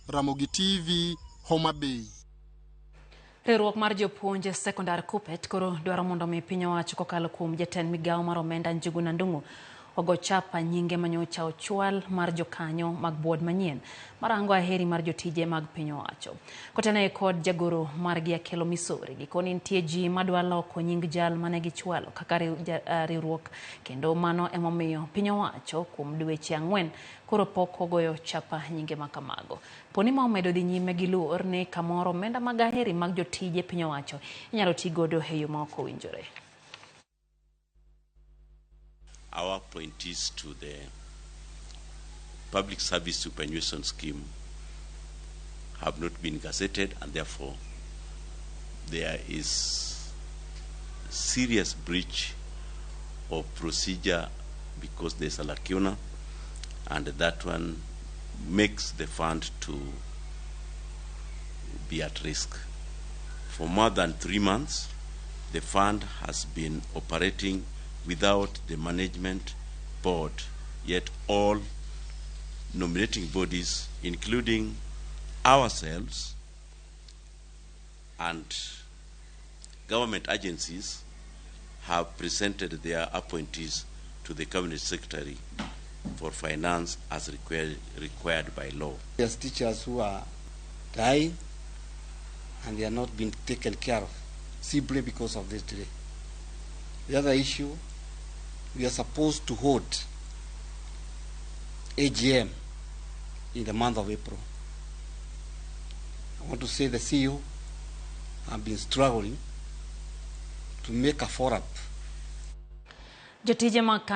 Ramogi TV, Homa Bay. Riwruok mar jopuonj e sekondar KUPPET koro dwaro mondo mi piny owacho kokalo kuom jatend migawo mar omenda Njuguna Ndung'u ogo chapa nyinge manyocha ochwal mar jokanyo mag board manyien marango aheri mar jotije mag piny owacho. Kotene kod jagoro margi Akelo Misori, gikoni nitie ji madwa loko nying jal mane gichwalo kaka riwruok kendo mano emomiyo piny owacho kuom dweche 4 koro pok ogoyo chapa nyinge makamago. Poni ma omedo dhi nyime gi luor ni kamoro omenda mag aheri mag jotije piny owacho inyalo ti godo e yo ma ok owinjore. Our appointees to the Public Service Superannuation Scheme have not been gazetted, and therefore there is serious breach of procedure because there's a lacuna, and that one makes the fund to be at risk. For more than 3 months, the fund has been operating without the management board, yet all nominating bodies, including ourselves and government agencies, have presented their appointees to the Cabinet Secretary for Finance as required by law. There's teachers who are dying and they are not being taken care of simply because of this delay. The other issue, we are supposed to hold AGM in the month of April. I want to say the CEO have been struggling to make a follow-up. Jotije mag